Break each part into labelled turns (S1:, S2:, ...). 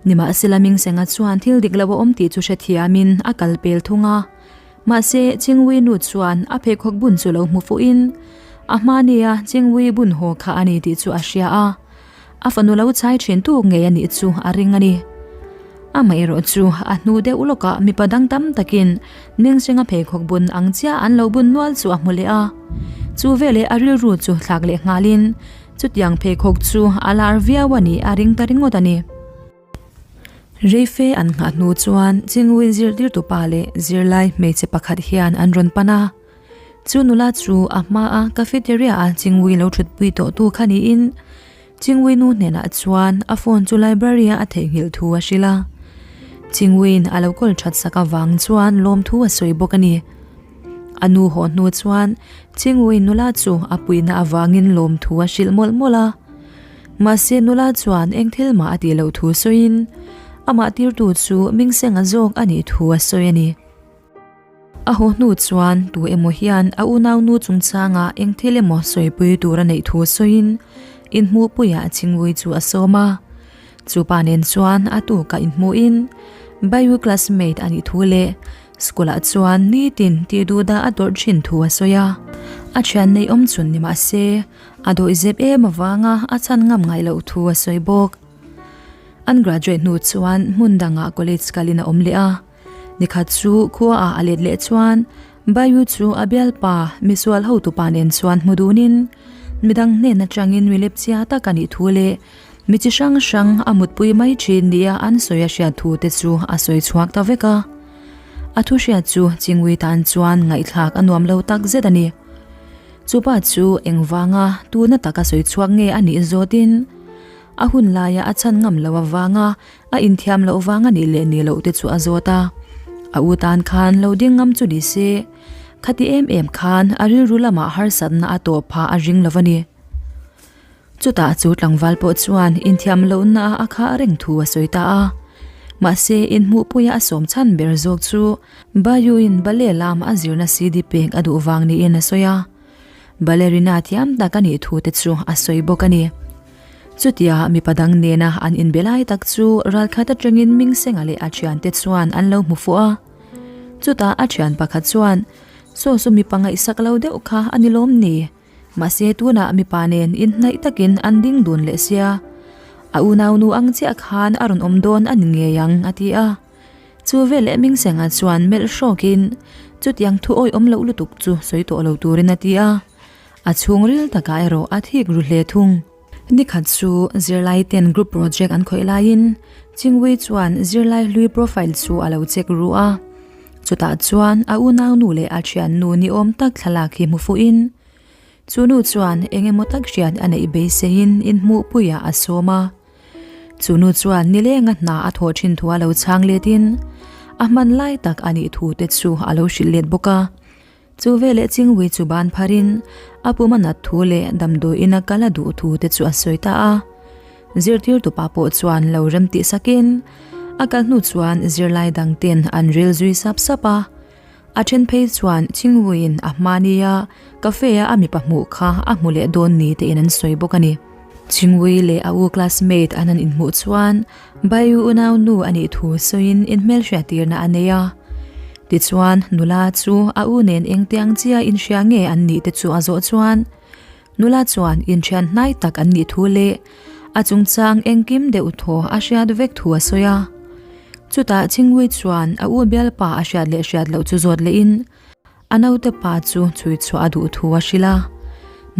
S1: Nimahsela Mingsenga chuan thil dik lo a awm tih chu hrethiamin a kal pel thung a. Mahse, Chingwii nu chuan a pheikhawk bun chu lo hmu fuhin a hma nia Chingwii bun haw kha a ni tih chu a hria a. A fanu lo chai thin tuk ngei a nih chu a ring a ni. Amaherawh chu a hnu deuh lawkah mipa dang tam takin Mingsenga pheikhawk bun ang chiah an lo bun nual chu a hmu leh a. Chu veleh a rilru chu thlak leh nghalin Chutiang pheikhawk chu a lar viau a nih a ring ta ringawt a ni. Reife an nghah hnu chuan Chingui zirtirtu pa leh zirlai hmeichhe pakhat hian an rawn pan a. Chu nula chu a hmaa cafeteria a Chingui lo thutpui tawh tu kha niin Chingui nu hnenah chuan a phone chu library a a theihnghilh thu a hrilh a. Chinguiin a lo kawl that sak avang chuan lawmthu a sawi bawk a ni. A nu haw hnu chuan Chingui nula chu a puihna avangin lawmthu a hrilh mawlh mawlh a. Mahse nula chuan eng thil mah a tih loh thu sawiin amah tirtu chu Mingsenga zawk a nih thu a sawi a ni. A haw hnu chuan tu emaw hian a unaunu chungchangah eng thil emaw sawipui tur a neih thu sawiin inhmuhpuiah Chingui chu a sawm a. Chupa nen chuan a tukah inhmuhin Bayu classmate a nih thu leh School-ah chuan nitin tih duh dah a dawrh thin thu a sawi a. A thian nei awm chhun ni mah se, a dawihzep em avanga a chhan ngam ngai loh thu a sawi bawk. An graduate hnu chuan hmun dangah college kalin a awm leh a. Nikhat chu khuaah a let leh chuan Bayu chu a bialpa misual hotupa nen chuan hmu dunin midang hnen atangin mi lepchia tak a nih thu leh Mi chi hrang hrang a mutpui mai thin nia an sawi a hriat thu te chu a sawi chhuak ta vek a. A thu hriat chu Chingui tan chuan ngaihthlak a nuam lo tak zet a ni. Chupa chu engvanga tuna taka sawi chhuak nge a nih zawtin a hun laia a chhan ngam lo avanga a inthiam loh vang a nih leh nih loh te chu a zawt a. A u tan khan lo ding ngam chu ni se, khati em em khan a rilru lamah harsatna a tawh phah a ring lo a ni. Chutah chu tlangval pawh chuan inthiam lohna a khah reng thu a sawi ta a. Mahse, inhmuhpuia a sawm chhan ber zawk chu Bayuin ballet lam a zirna CD pek a duh vang niin a sawi a. Ballerina thiam tak a nih thu te chu a sawi bawk a ni. Chutia mipa dang nena an inbe lai tak chu ralkhat atangin Mingsenga leh a thiante chuan an lo hmu fuh a. Chutah a thian pakhat chuan, Saw saw mipa ngaihsak lo deuh kha a ni lawm ni? Mahse tunah mipa nen inhnaih takin an ding dun leh sia. A unaunu ang chiah khan a rawn awm dawn a ni ngei ang a ti a. Chu veleh Mingsenga chuan melh hrawkin chutiang thu awih awm loh lutuk chu sawi tawh lo turin a ti a. A chhungril takah erawh a thik ru hle thung. Nikhat chu zirlai ten group project an khawih laiin Chingwei chuan zirlai hlui profile chu a lo check ru a. Chutah chuan a unaunu leh a thiannu ni awm tak thlalak hi hmu fuhin chu nu chuan eng emaw tak hriat a neih beiseiin inhmuhpuiah a sawm a. Chu nu chuan nilenga hna a thawh thin thu a lo chhang letin a hman lai tak a nih thu te chu a lo hrilh let bawk a. Chu veleh Chingwei chu ban pharin a pum a nat thu leh damdawiin a kal a duh thu te chu a sawi ta a. Zirtirtu pa pawh chuan lo rem tih sakin a kal hnu chuan zirlai dang ten an ril zui sap sap a. A then phei chuan Chingweiin a hma nia cafe a a mipa hmuh kha a hmu leh dawn ni tein an sawi bawk a ni. Chingwei leh a u classmate an han inhmuh chuan Baiu unau nu a nih thu sawiin inhmelhriattirna a nei a. Tichuan, nula chu a u nen engtiang chia inhria nge an nih te chu a zawh chuan, nula chuan inthian hnai tak an nih thu leh a chungchang engkim deuh thaw a hriat vek thu a sawi a. Chutah Chingwei chuan a u bialpa a hriat leh hriat loh chu zawt lehin a naute pa chu chhui chhuah a duh thu a hrilh a.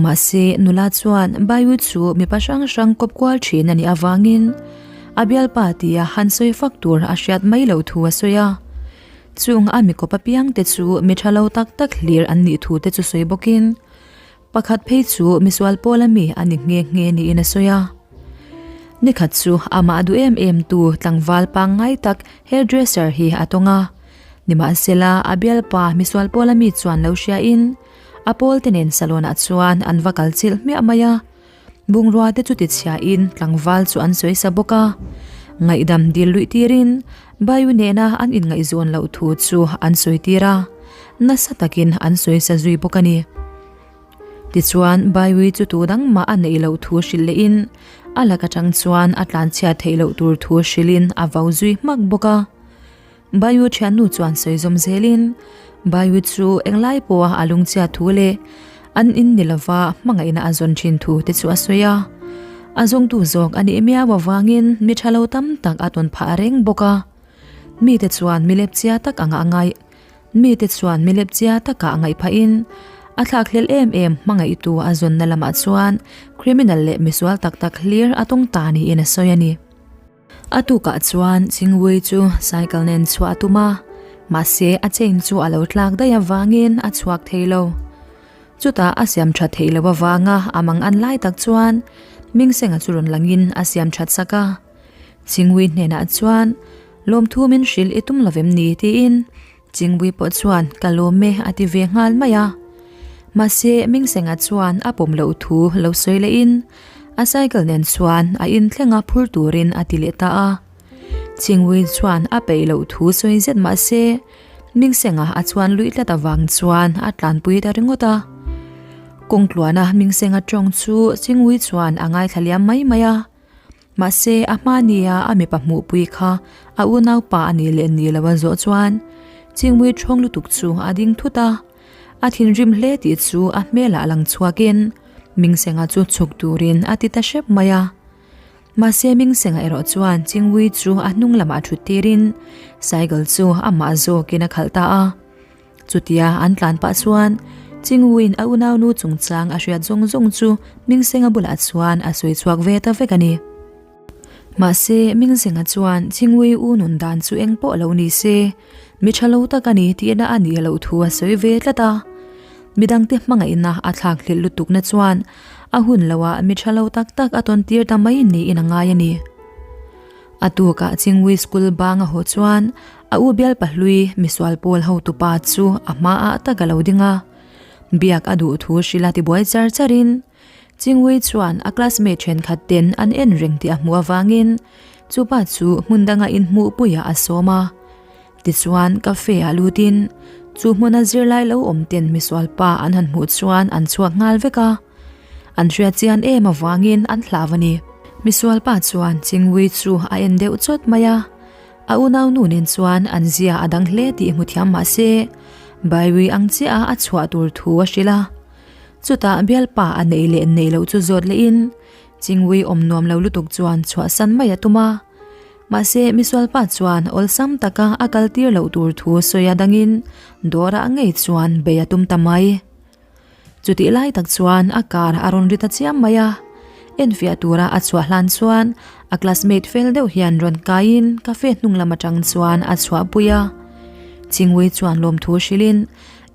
S1: Mahse, nula chuan Baiu chu mipa hrang hrang kawp kual thin a nih avangin a bialpa tia han sawi fak tur a hriat mai loh thu a sawi a. Chung a mi kawp apiang te chu mi tha lo tak tak hlir an nih thu te chu sawi bawkin pakhat phei chu misual pawl ami a ni nghe nghe niin a sawi a. Nikhat chu amah duh em em tu tlangval pangngai tak hairdresser hi a tawng a. Nimahsela a bialpa misual pawl ami chuan lo hriain a pawl te nen salon ah chuan an va kal chilh hmiah mai a. Bungrua te chu ti chhiain tlangval chu an sawi sa bawk a. Ngaihdam dil luih tirin Bayu nena an inngaihzawn loh thu chu an sawi tir a, nasa takin an sawi sa zui bawk a ni. Tichuan Bayu chu tu dang mah a neih loh thu hrilh lehin A lak atang chuan a tlanchhiat theih loh tur thu hrilhin a vau zui hmak bawk a. Bayu thiannu chuan sawi zawm zelin Bayu chu englai pawha a lungchhiat thu leh an in ni lova hmangaihna a zawn thin thu te chu a sawi a. A zawngtu zawk a nih miau avangin mi tha lo tam tak a tawn phah reng bawk a. Mite chuan milepchia tak anga a ngaih. Mite chuan milepchia takah ngaih phahin a thlakhlelh em em hmangaihtu a zawnna lamah chuan criminal leh misual tak tak hlir a tawng ta niin a sawi a ni. A tukah chuan Chingwei chu cycle nen chhuah a tum a, mahse a chain chu a lo tlak daih avangin a chhuak thei lo. Chutah a siam that theih loh avanga a mang an lai tak chuan Mingsenga chu rawn langin a siam that sak a. Chingwei hnenah chuan Lawmthu min hrilh i tum lovem ni? tiin Chingwei pawh chuan ka lawm e a ti ve nghal mai a. Mahse Mingsenga chuan a pawm loh thu lo sawi lehin a cycle nen chuan a inthleng a phur turin a ti leh ta a. Chingwei chuan a peih loh thu sawi zet mahse Mingsenga a chuan luih tlat avang chuan a tlanpui ta ringawt a. Kawngtluana Mingsenga tawng chu Chingwei chuan a ngaithla liam mai mai a. Mahse, a hma nia a mipa hmuhpui kha a unaupa a nih leh nih loh a zawh chuan Chingmui ṭhawng lutuk chu a ding thut a. A thinrim hle tih chu a hmelah lang chhuakin Mingsenga chu chhuk turin a ti ta hrep mai a. Mahse, Mingsenga erawh chuan Chingmui chu a hnung lamah ṭhut tirin cycle chu amah zawkin a khalh ta a. Chutia an tlan pah chuan Chingwin a unaunu chungchang a hriat zawng zawng chu Mingsenga bulah chuan a sawi chhuak ve ta vek a ni. Mahse, Mingsenga chuan Chingwi u nun dan chu eng pawh lo ni se, mi tha lo tak a ni tihna a nih loh thu a sawi ve tlat a. Midangte hmangaihna a thlak hlelh lutukna chuan a hun loah mi tha lo tak tak a tawn tir ta mai niin a ngai a ni. A tukah Chingwi School bang a haw chuan a u bial pahlui misual pawl hotupa chu a hmaah tak a lo ding a. Biak a duh thu hrilh a tibuai char charin Chingwi chuan a classmate thenkhat ten an en reng tih a hmuh avangin chupa chu hmun danga inhmuhpuiah a sawm a. Tichuan cafe ah lutin chu hmuna zirlai lo awm ten misual pa an han hmuh chuan an chhuak nghal vek a. An hriat chian em avangin an hlav a ni. Misual pa chuan Chingwi chu a en deuh chawt mai a. A unau nu nen chuan an zia a dang hle tih hmu thiam mah se, Baiwi ang chiah a a chhuah tur thu a hrilh a. Chutah bialpa a neih leh neih loh chu zawt lehin Chingwi awm nuam lo lutuk chuan chhuahsan mai a tum a. Mahse misualpa chuan awlsam taka a kal tir loh tur thu sawi a dangin dawrah ngei chuan bei a tum ta mai. Chutih lai tak chuan a car a rawn ri ta chiam mai a, enfiah tura a chhuah hlan chuan a classmate fel deuh hian rawn kaiin cafe hnung lam atang chuan a chhuahpui a. Chingui chuan lawmthu hrilhin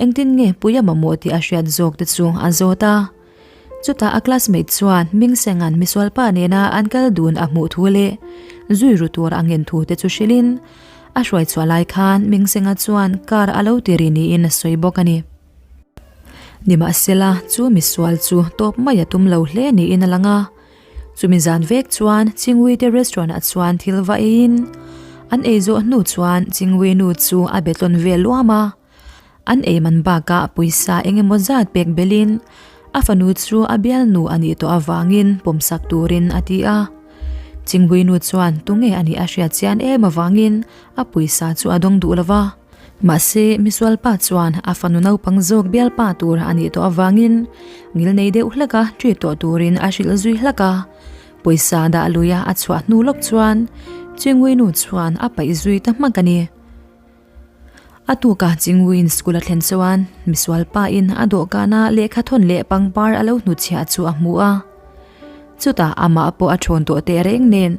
S1: engtin nge pui a mamawh tih a hriat zawk te chu a zawt a. Chutah a classmate chuan Mingsenga'n misualpa nena an kal dun a hmuh thu leh zui ru tur a ngen thu te chu hrilhin a hruai chhuah lai khan Mingsenga chuan car a lo ti ri niin a sawi bawk a ni. Nimahsela, chu misual chu tawp mai a tum lo hle niin a lang a. Chumi zan vek chuan Chingwite restaurant ah chuan thil va eiin an ei zawh hnu chuan Chingwi nu chu a be tlawn ve luam a. An ei man bakah pawisa eng emaw zat pek belhin a fanu chu a bialnu a nih tawh avangin pawmsak turin a ti a. Chingwi nu chuan tunge a nih a hriat chian em avangin a pawisa chu a dawng duh lo va. Mahse, misualpa chuan a fanu naupang zawk bialpa tur a nih tawh avangin ngilnei deuh hleka treat tawh turin a hrilh zui hlak a. Pawisa dah luia a chhuah hnu lawk chuan Chingwinu chuan a paih zui ta hmak a ni. A tuka Chingwin school a thlen chuan misualpa in a dawhkana lehkha thawn leh pangpar a lo hnutchhiah chu a hmu a. Chutah amah pawh a thawn tawh tehreng nen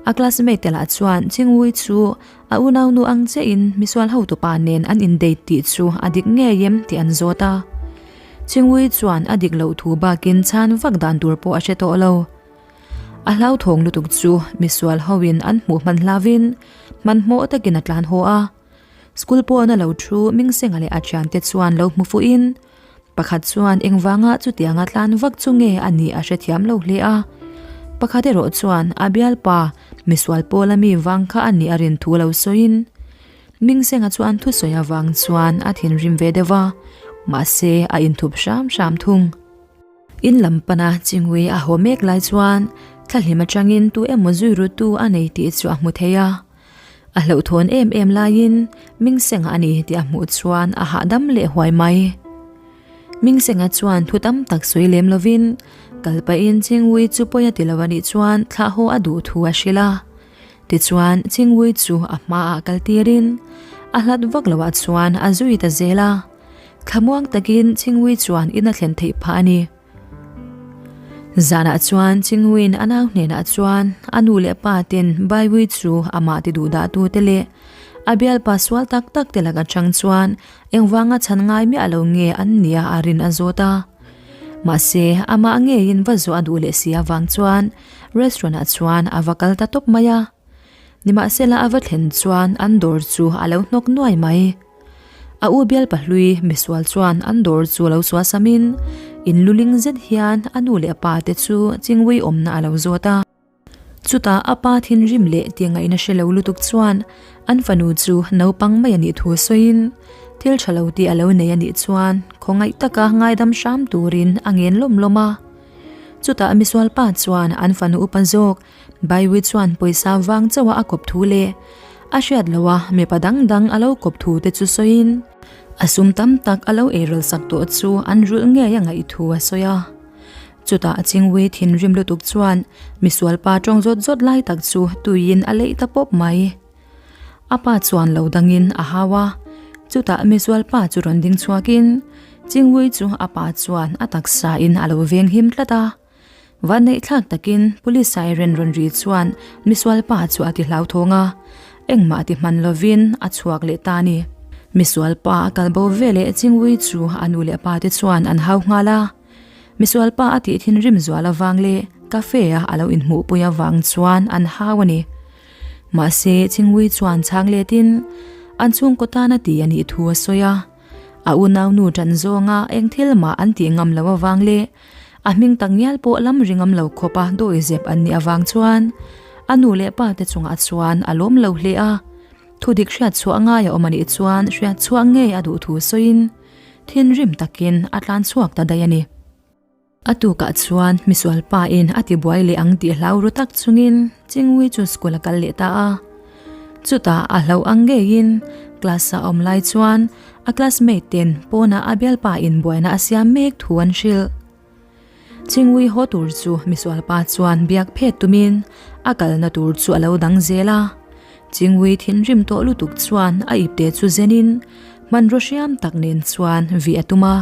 S1: A classmate te lah chuan Chingwui chu a unaunu ang chiahin misual hotupa nen an indate tih chu a dik ngei em tih an zawt a. Chingwui chuan a dik loh thu bakin chhan vak dan tur pawh a hre tawh lo. A hlauthawng lutuk chu misual hoin an hmuh hman hlavin hmanhmawh takin a tlan haw a. School pawna lo thu Mingsenga leh a thiante chuan lo hmu fuhin Pakhat chuan engvanga chutianga tlan vak chu nge a nih a hrethiam lo hle a. Pakhat erawh chuan a bialpa misual pawla mi vang kha a nih a rin thu lo sawiin Mingsenga chuan thusawi avang chuan a thinrim ve deuh a, mahse a inthup hram hram thung. In lam pana Chingui a haw mek lai chuan Thlahlim atangin tu emaw zui rutu a nei tih chu a hmu thei a. A hlauhthawn em em laiin Mingsenga a ni tih a hmuh chuan a hahdam leh huai mai. Mingsenga chuan thu tam tak sawi lem lovin kal pahin Chingui chu pawi a ti lo a nih chuan thlah haw a duh thu a hrilh a. Tichuan Chingui chu a hmaah kal tirin a hlat vak loah chuan a zui ta zel a. Thlamuang takin Chingui chuan in a thlen theih phah a ni. Zanah chuan Chingwiin a nau hnenah chuan a nu leh pa ten Baiwi chu amah ti duh dah tu te leh a bialpa sual tak tak te lak atang chuan engvanga chhan ngai miah lo nge an nia a rin a zawt a. Mahse, amah ngeiin va zawh a duh leh si avang chuan restaurant ah chuan a va kal ta tawp mai a. Nimahsela a va thlen chuan an dawr chu a lo hnawk nuai mai. A u bial pahlui misual chuan an dawr chu lo suasamin in luling zet hian a nu leh a pa te chu chingui awmna a lo zawt a. Chutah a pa thinrim leh ti ngaihna hre lo lutuk chuan an fanu chu naupang mai a nih thu sawiin thil tha lo tih a lo nei a nih chuan khawngaih taka ngaidam hram turin a ngen lawm lawm a. Chutah misual pa chuan an fanu upa zawk Baiwi chuan pawisa vang chauha a kawp thu leh a hriat loha mipa dang dang a lo kawp thu te chu sawiin a sum tam tak a lo eiral sak tawh chu an rulh ngei a ngaih thu a sawi a. Chutah Chingwi thinrim lutuk chuan misual pa tawng zawt zawt lai tak chu tuiin a leih ta pawp mai. A pa chuan lo dangin a hau a, chutah misual pa chu rawn ding chhuakin Chingwi chu a pa chuan a taksa in a lo veng him tlat a. Vanneihthlak takin Police siren rawn ri chuan misual pa chu a ti hlauthawng a, engmah ti hman lovin a chhuak leh ta a ni. Misual pa a kal bo veleh Chingui chu a nu leh pa te chuan an hau nghal a. Misual pa a tih thinrim zual avang leh cafe a a lo inhmuhpui avang chuan an hau a ni. Mahse Chingui chuan chhang letin an chhungkaw tan a ti a nih thu a sawi a. A unaunu ṭan zawnga eng thil mah an tih ngam loh avang leh a hming tak ngial pawh lam ri ngam lo khawpa dawihzep an nih avang chuan a nu leh pa te chungah chuan a lawm lo hle a. Thudik hriat chhuah ngai a awm a nih chuan hriat chhuah ngei a duh thu sawiin thinrim takin a tlan chhuak ta daih a ni. A tukah chuan misual pa in a tibuai leh ang tih hlau ru tak chungin Chingui chu school a kal leh ta a. Chutah a hlauh ang ngeiin class a awm lai chuan a classmate ten pawnah a bialpa in buaina a siam mek thu an hrilh. Chingui haw tur chu misual pa chuan biak phet tumin a kalna tur chu a lo dang zel a. Chingui thinrim tawh lutuk chuan a ipte chu zenin hmanraw hriam tak nen chuan vih a tum a.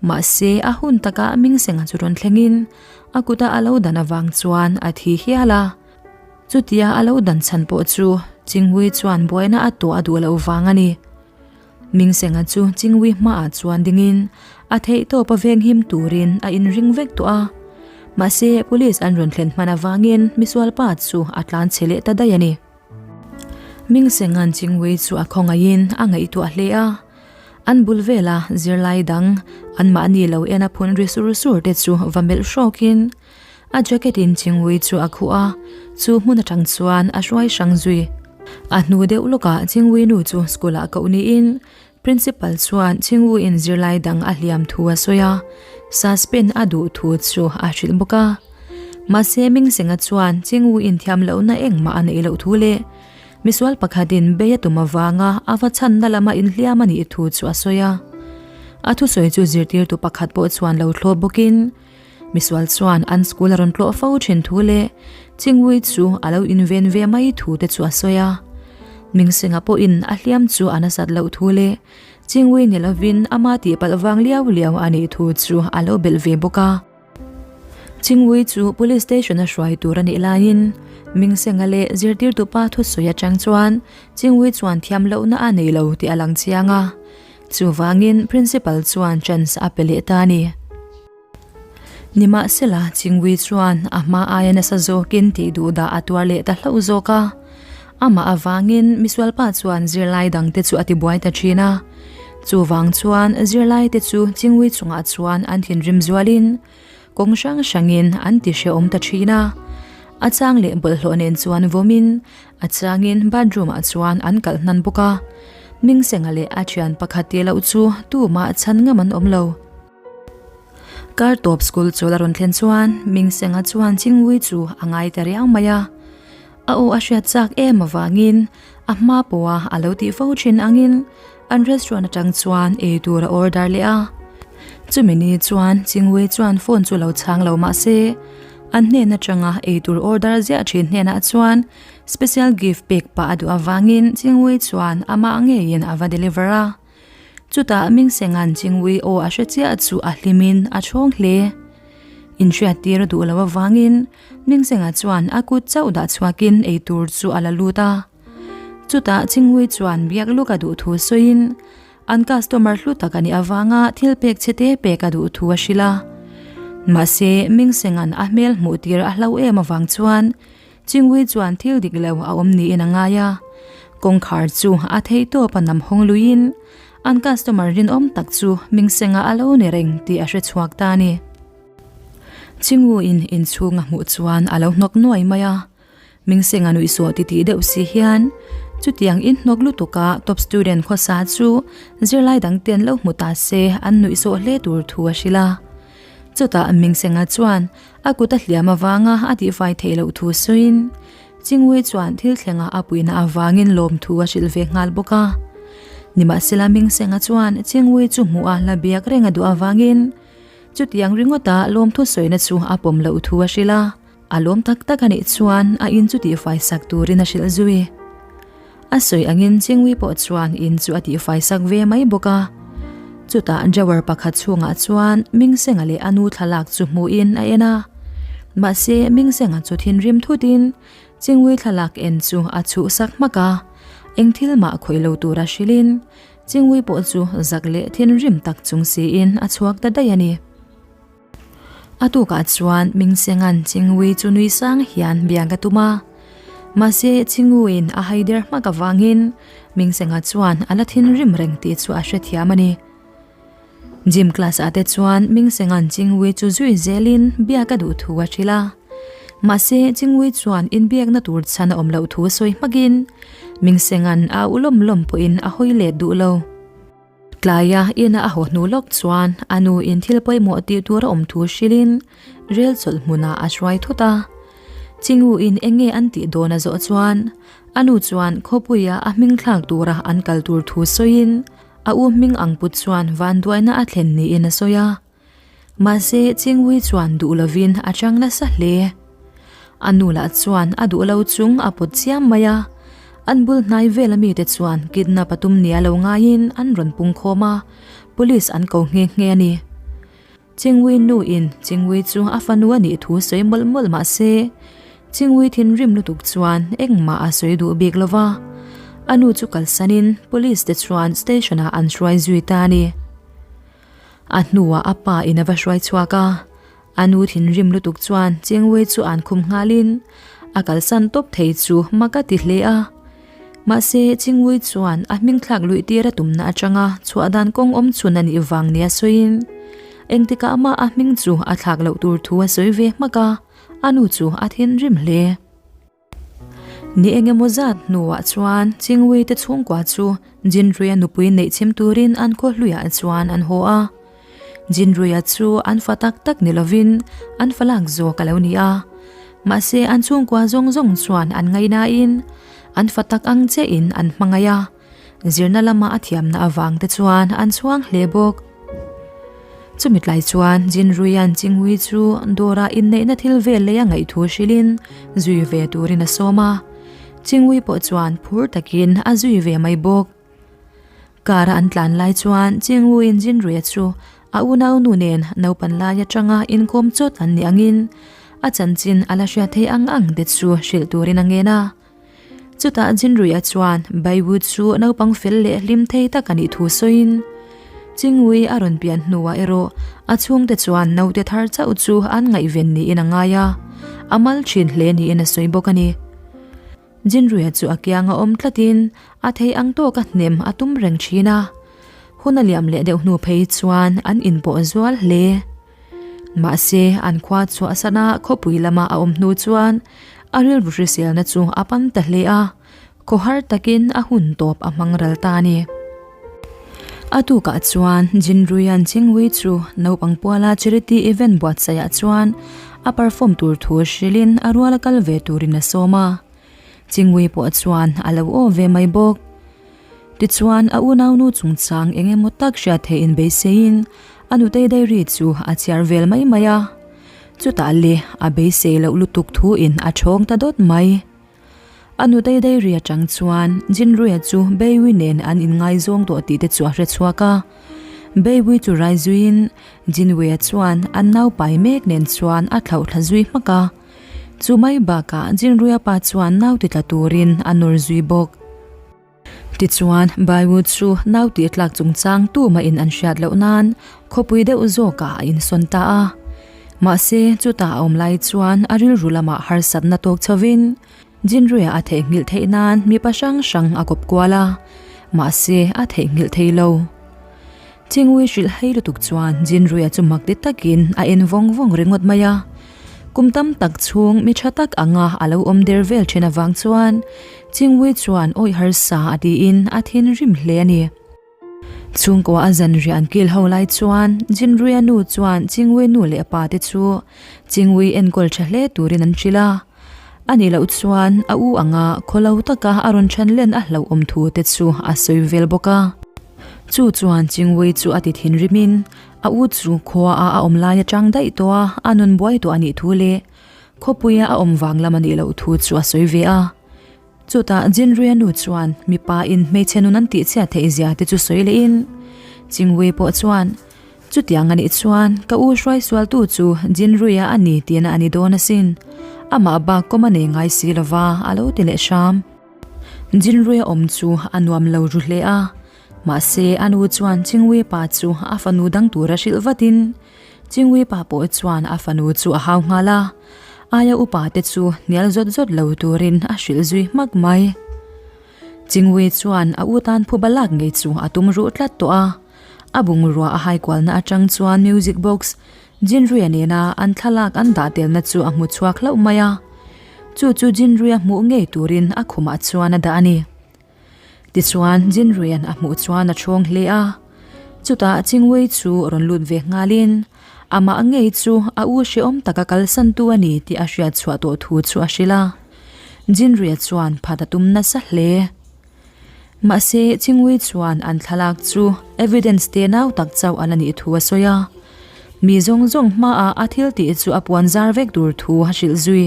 S1: Mahse, a hun takah Mingsenga chu rawn thlengin a kuta a lo dan avang chuan a thi hial a. Chutia a lo dan chhan pawh chu Chinghui chuan buaina a tuah a duh loh vang a ni. Mingsenga chu Chinghui hmaah chuan dingin a theihtawp a venghim turin a inring vek tawh a. Mahse, police an rawn thlen hman avangin misualpa chu a tlan chhe leh ta daih a ni. Mingsenga'n Chinghui chu a khawngaihin a ngaihtuah hle a. An bul vela zirlai dang anmahni lo en a phun ri sur sur te chu va melh hrawkin a jacket in Chingui chu a khuh a, chu hmun atang chuan a hruai hrang zui. A hnu deuh lawkah Chingui nu chu school ah koh niin Principal chuan Chingui in zirlai dang a hliam thu a sawi a, suspend a duh thu chu a hrilh bawk a. Mahse Mingsenga chuan Chingui in thiam lohna engmah a neih loh thu leh Misual pakhatin bei a tum avanga a va chhanna lama inhliam a nih thu chu a sawi a. A thusawi chu zirtirtu pakhat pawh chuan lo thlawp bawkin, misual chuan an school a rawn tlawh fo thin thu leh Chingui chu a lo inven ve mai thu te chu a sawi a. Mingsenga pawhin a hliam chu a nasat loh thu leh Chingui ni lovin ama tihpalh vang liau liau a nih thu chu a lo belh ve bawk a. Chingui chu Police Station a hruai tur a nih laiin Mingsenga leh zirtirtu pa thusawi atang chuan Chingui chuan thiam lohna a nei lo tih a lang chiang a, chuvangin Principal chuan chance a pe leh ta a ni. Nimahsela Chingui chuan a hma aia nasa zawkin tih duh dah a tuar leh ta hlauh zawk a, amah avangin misualpa chuan zirlai dangte chu a tibuai ta thin a. Chuvang chuan zirlaite chu Chingui chungah chuan an thinrim zualin kawng hrang hrangin an ti hrehawm ta thin a. A chang leh bawlhhlawh nen chuan vawmin a changin bathroom ah chuan an kalh hnan bawk a. Mingsenga leh a thian pakhat tih loh chu tumah chhan ngam an awm lo. Kar tawp school chawl a rawn thlen chuan Mingsenga chuan Chingui chu a ngai ta riau mai a. A aw a hriat chak em avangin a hma pawha a lo tih fo thin angin an restaurant atang chuan ei tur a order leh a. Chumi ni chuan Chingui chuan phone chu lo chhang lo mah se an hnen atanga ei tur order ziah thin hnenah chuan special gift pek pah a duh avangin Chingui chuan amah ngeiin a va deliver a. Chutah Mingsenga'n Chingui aw a hre chiah chu a hlimin a chhawng hle. Inhriattir a duh loh avangin Mingsenga chuan a kut chauh dah chhuakin eitur chu a la lut a. Chutah Chingui chuan biak luk a duh thu sawiin an customer hlu tak a nih avanga thil pek chhe te pek a duh thu a hrilh a. Mahse Mingsenga'n a hmel hmuh tir a hlau em avang chuan Chingui chuan thil dik lo a awm niin a ngai a, kawngkhar chu a theih tawp a nam hawng luiin an customer rinawm tak chu Mingsenga a lo ni reng tih a hre chhuak ta a ni. Chinguiin inchhung a hmuh chuan a lo hnawk nuai mai a, Mingsenga nuihsawh titih deuh si hian chutiang in hnawk lutuka top student khawsa chu zirlai dangten lo hmu ta se an nuihsawh hle tur thu a hrilh a. Chutah Mingsenga chuan A kut a hliam avanga a tihfai theih loh thu sawiin Chingui chuan thil thlengah a puihna avangin lawmthu a hrilh ve nghal bawk a. Nimahsela Mingsenga chuan Chingui chu hmuh a la biak reng a duh avangin chutiang ringawta lawmthu sawina chu a pawm loh thu a hrilh a. A lawm tak tak a nih chuan a in chu tihfai sak turin a hrilh zui. A sawi angin Chingui pawh chuan in chu a tihfai sak ve mai bawk a. Chutah drawer pakhat chhungah chuan Mingsenga leh a nu thlalak chu hmuhin a en a. Mahse Mingsenga chu thinrim thutin Chingui thlalak en chu a chhuhsak hmak a. Eng thil mah khawih lo tura hrilhin Chingui pawh chu zak leh thinrim tak chung siin a chhuak ta daih a ni. A tukah chuan Mingsenga'n Chingui chu nui sang hian biak a tum a. Mahse, Chinguiin a haider hmak avangin Mingsenga chuan a la thinrim reng tih chu a hrethiam a ni. Gym class ah te chuan Mingsenga'n Chingui chu zui zelin biak a duh thu a hrilh a. Mahse, Chingui chuan inbiakna tur chhan a awm loh thu sawi hmakin Mingsenga'n a u lawm lawm pawhin a hawi let duh lo. Tlaia ina a haw hnu lawk chuan a nu in thil pawimawh tih tur a awm thu hrilhin rel chawlh hmunah a hruai thut a. Chingu in eng nge an tih dawn a zawh chuan a nu chuan khawpuia a hming thlak tura an kal tur thu sawiin a u hming ang put chuan vanduaina a thlen niin a sawi a. Mahse, Chingui chuan duh lovin a chang nasa hle. A nu lah chuan a duh lo chung a pawt chiam mai a. An bul hnai vel amite chuan kidnap a tum nia lo ngaiin an rawn pung khawm a, police an ko nghe nghe a ni. Chingui nu in Chingui chu a fanu a nih thu sawi mawlh mawlh mah se, Chingui thinrim lutuk chuan engmah a sawi duh bik lo va. A nu chu kalsanin police te chuan station ah an hruai zui ta a ni. A hnuah a pa in a va hruai chhuak a, a nu thinrim lutuk chuan Chengwei chu an khum nghalin a kalsan tawp thei chu mak a ti hle a. Mahse, Chingwei chuan a hming thlak luih tir a tumna atanga chhuah dan kawng awm chhun a nih vang nia sawiin engtikah mah a hming chu a thlak loh tur thu a sawi ve hmak a, a nu chu a thinrim hle. Ni eng emaw zat hnuah chuan Chingwei te chhungkua chu Jinruia nupui neih chhim turin an khaw hluiah chuan an haw a. Jinruia chu an fa tak tak ni lovin an fa lak zawk a lo ni a. Mahse an chhungkua zawng zawng chuan an ngaihnain an fa tak ang chiahin an hmangaih a. Zirna lama a thiamna avang te chuan an chhuang hle bawk. Chumi tlai chuan Jinruian Chinghui chu dawrah inneihna thil vel lei a ngaih thu hrilhin zui ve turin a sawm a. Chinghui pawh chuan phur takin a zui ve mai bawk. Car a an tlan lai chuan Chinghuiin Jinruia chu a unaunu nen naupan lai atanga inkawm chawt an nih angin a chanchin a la hriat theih ang ang te chu hrilh turin a ngen a. Chutah Jinruia chuan Baiwu chu naupang fel leh hlim thei tak a nih thu sawiin, Chingui a rawn pian hnuah erawh a chhungte chuan naute thar chauh chu an ngaihven niin a ngai a, a mal thin hle niin a sawi bawk a ni. Jinruia chu a kianga awm tlatin a thei ang tawka hnem a tum reng thin a, hun a liam leh deuh hnu phei chuan an inpawh zual hle. Mahse, an khua chhuahsana khawpui lama a awm hnu chuan a rilru hriselna chu a pan ta hle a, khawhar takin a hun tawp a hmang ral ta a ni. A tukah chuan Jinruian Chingwei chu naupang puala charity event buatsaihah chuan a perform tur thu hrilhin a ruala kal ve turin a sawm a. Chingwei pawh chuan a lo aw ve mai bawk. Tichuan a unaunu chungchang eng emaw tak hriat theih inbeiseiin a nutei diary chu a chhiar vel mai mai a. Chutah le a beisei loh lutuk thuin a thawng ta dawt mai. A nutei diary atang chuan Jinruia chu Beiwi nen an inngaizawng tawh tih te chu a hre chhuak a. Beiwi chu rai zuiin Jinwei-a chuan an nau pai mek nen chuan a thlauh thla zui hmak a. Chu mai bakah Jinruia pa chuan nau ti tla turin a nawr zui bawk. Tichuan, Baiwu chu nau tih tlak chungchang tumahin an hriat loh nan khawpui deuh zawkah a insawn ta a. Mahse, chutah a awm lai chuan a rilru lamah harsatna tawk chhovin Jinruia a theihnghilh theih nan mipa hrang hrang a kawp kual a, mahse a theihnghilh thei lo. Chingui hrilh hei lutuk chuan Jinruia chu mak ti takin a en vawng vawng ringawt mai a. Kum tam tak chhung mi tha tak anga a lo awm der vel thin avang chuan Chingui chuan awih harsa a tiin a thinrim hle a ni. Chhungkua a zanriah an kil ho lai chuan Jinruia nu chuan Chingui nu leh a pa te chu Chingui enkawl tha hle turin an hrilh a. A nih loh chuan a u anga khawlo taka a rawn then len a hlauhawm thu te chu a sawi vel bawk a. Chu chuan Chingui chu a ti thinrimin a u chu khua a a awm lai atang daih tawh a, a nun buai tawh a nih thu leh khawpuia a awm vang lam a nih loh thu chu a sawi ve a. Chutah Jinruia nu chuan mipa in hmeichhe nun an tihchhiat theih zia te chu sawi leh in Chingui pawh chuan chutiang a nih chuan ka u hruai sualtu chu Jinruia a ni tihna a ni dawn asin, amah bak kawm a nei ngai si lova a lo ti leh hram. Jinruia awm chu a nuam lo ru hle a, mahse a nu chuan Chingui pa chu a fanu dang tura hrilh vatin Chingui pa pawh chuan a fanu chu a hau nghal a, aia upa te chu hnial zawt zawt lo turin a hrilh zui hmak mai. Chingui chuan a u tan phuba lak ngei chu a tum ruh tlat tawh a, a bungrua a hai kualna atang chuan music box Jinruia nena an thlalak an dah telna chu a hmu chhuak hlauh mai a, chu chu Jinruia hmuh ngei turin a khumah chuan a dah a ni. Tichuan, Jinruian a hmuh chuan a ṭhawng hle a. Chutah Chingwei chu rawn lut ve nghalin, amah ngei chu a u hrehawm taka kalsantu a ni tih a hriat chhuah tawh thu chu a hrilh a. Jinruia chuan phat a tum nasa hle. Mahse, Chingwei chuan an thlalak chu evidence te nau tak chauh a la nih thu a sawi a. Mi zawng zawng hmaah a thil tih chu a puan zar vek tur thu a hrilh zui.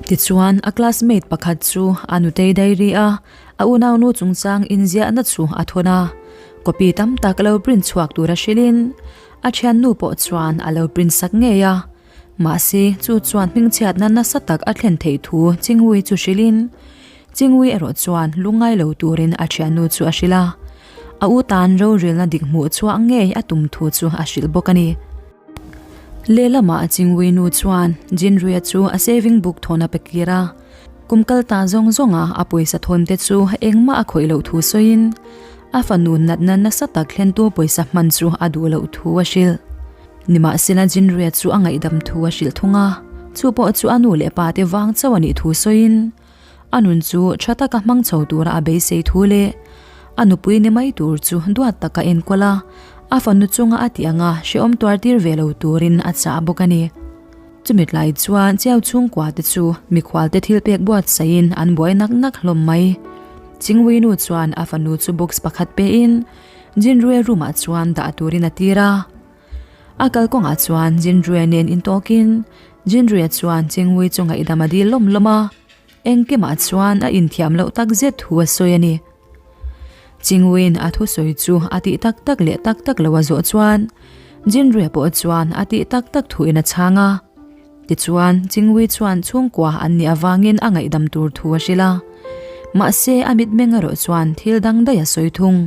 S1: Tichuan, a classmate pakhat chu a nutei diary a, a unaunu chungchang inziahna chu a thawn a. Copy tam tak lo print chhuak tura hrilhin, a thiannu pawh chuan a lo print sak ngei a. Mahse, chu chuan hmingchhiatna nasa tak a thlen theih thu Chingui chu hrilhin, Chingui erawh chuan lungngai lo turin a thiannu chu a hrilh a. A u tan rorelna dik hmuh chhuah ngei a tum thu chu a hrilh bawk a ni. Lehlamah Chingui nu chuan Jinruia chu a saving book thawn a pe kir a, kum kal ta zawng zawnga a pawisa thawn te chu engmah a khawih loh thu sawiin a fanu natna nasa tak thlentu pawisa hman chu a duh loh thu a hrilh. Nimahsela Jinruia chu a ngaihdam thu a hrilh thung a, chu pawh chu a nu leh pa te vang chauh a nih thu sawiin A nun chu tha taka hmang chho tura a beisei thu leh a nupui ni mai tur chu duat taka enkawl a, a fanu chunga a tih anga hrehawm tuar tir ve lo turin a chah bawk a ni. Chumi tlai chuan Chiau chhungkua te chu mikhualte thil pek buatsaihin an buai nak nak hlawm mai. Chingwui nu chuan a fanu chu box pakhat pein Jinrue room ah chuan dah turin a tir a. A kalkawngah chuan Jinrue nen intawkin Jinrue chuan Chingwui chu ngaihdam a dil lawm lawm a. Engkimah chuan a inthiam loh tak zet thu a sawi a ni. Chingwin a thusawi chu a tih tak tak leh tak tak lo a zawh chuan Jinrue pawh chuan a tih tak tak thuin a chhang a. Tichuan, Chingwi chuan chhungkua an nih avangin a ngaihdam tur thu a hrilh a. Mahse, a mitmeng erawh chuan thil dang daih a sawi thung.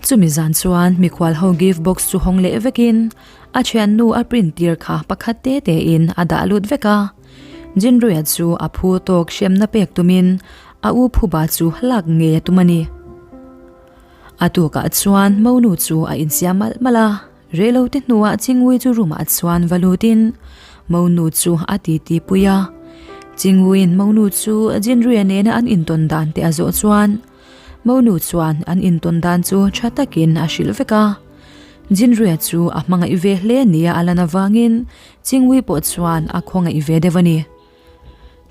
S1: Chumi zan chuan mikhual ho gift box chu hawng leh vekin a thiannu a print tir kha pakhat te te in a dah lut vek a. Jinruia chu a phu tawk hremna pek tumin a u phuba chu lak ngei a tum a ni. A tukah chuan monu chu a insiam malh malh a. Reilote hnuah Chingui chu room ah chuan va lutin monu chu a titi pui a. Chinguiin monu chu Jinruia nena an intawn dan te a zawh chuan. Monu chuan an intawn dan chu tha takin a hrilh vek a. Jinruia chu a hmangaih ve hle nia a lan avangin Chingwui pawh chuan a khawngaih ve deuh a ni.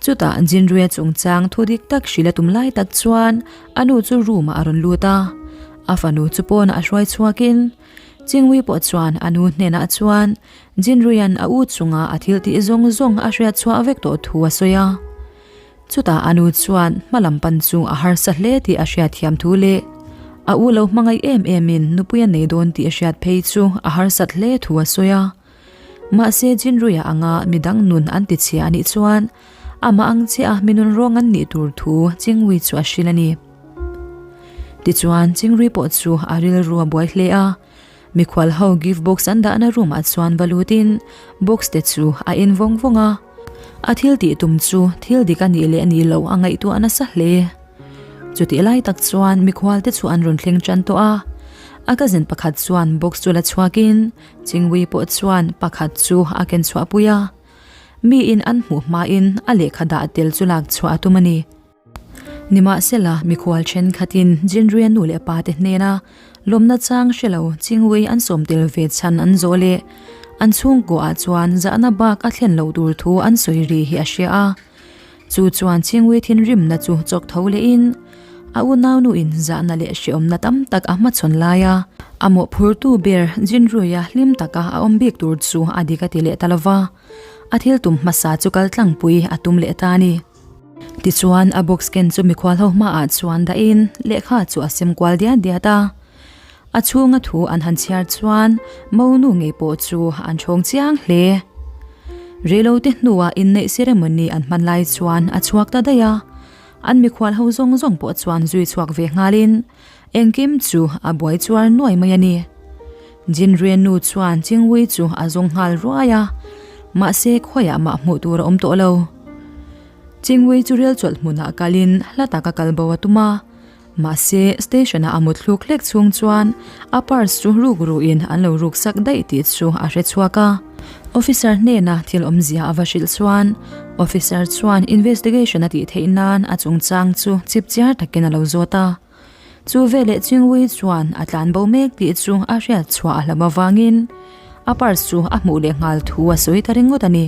S1: Chutah Jinruia chungchang thu dik tak hrilh a tum lai tak chuan a nu chu room ah a rawn lut a, a fanu chu pawnah a hruai chhuakin Chingwui pawh chuan a nu hnenah chuan Jinruia'n a u chunga a thil tih zawng zawng a hriat chhuah vek tawh thu a sawi a. Chutah a nu chuan hma lam pan chu a harsa hle tih a hriatthiam thu leh a u lo hmangaih em emin nupui a nei dawn tih a hriat phei chu a harsat hle thu a sawi a. Mahse Jinruia anga midang nun an ti chhia a nih chuan amah ang chiah a mi nun rawng an nih tur thu Chingwui chu a hrilh a ni. Tichuan Chingrui pawh chu a rilru a buai hle a. Mikhual ho gift box an dahna room ah chuan va lutin box te chu a en vawng vawng a, a thil tih tum chu thil dik a nih leh a nih loh a ngaihtuah nasa hle. Chutih lai tak chuan mikhual te chu an rawn thleng tan tawh a, a cousin pakhat chuan box chu la chhuakin Chingwui pawh chuan pakhat chu a ken chhuah pui a, miin an hmuh hmain a lehkha dah tel chu lak chhuah a tum a ni. Nimahsela, mikhual thenkhatin Jinruia nu leh pa te hnena lawmna chang hre lo Chingwei an sawm tel ve chhan an zawh leh an chhungkuaah chuan zahna bak a thlen loh tur thu an sawi ri hi a hria a. Chu chuan Chingwei thinrimna chu chawk tho lehin a unaunuin zahna leh hreawmna tam tak a hmachhawn lai a, a mawhphurtu ber Jinruia hlim taka a awm bik tur chu a dik a ti leh ta lova, a thil tum hmasa chu kal tlangpui a tum leh ta a ni. Tichuan a box ken chu mikhual ho hmaah chuan dahin lehkha chu a sem kual diat diat a. A chhunga thu an han chhiar chuan monu ngei pawh chu an chhawng chiang hle. Reilote hnuah inneih ceremony an hman lai chuan a chhuak ta daih a. An mikhual ho zawng zawng pawh chuan zui chhuak ve nghalin engkim chu a buai chuar nuai mai a ni. Jinrue nu chuan Chingwui chu a zawng nghal ruai a, mahse khawiah mah hmuh tur a awm tawh lo. Chingwui chu rel chawlh hmunah kalin hla taka kal bo a tum a, mahse station-a a mut thluk hlek chhung chuan a purse chu ruk ruhin an lo ruk sak daih tih chu a hre chhuak a. Officer hnena thil awmzia a va hrilh chuan officer chuan investigation a tih theih nan a chungchang chu chipchiar takin a lo zawt a. Chu veleh Chingwui chuan a tlan bo mek tih chu a hriat chhuah a hlauh avangin a purse chu a hmuh leh nghal thu a sawi ta ringawt a ni.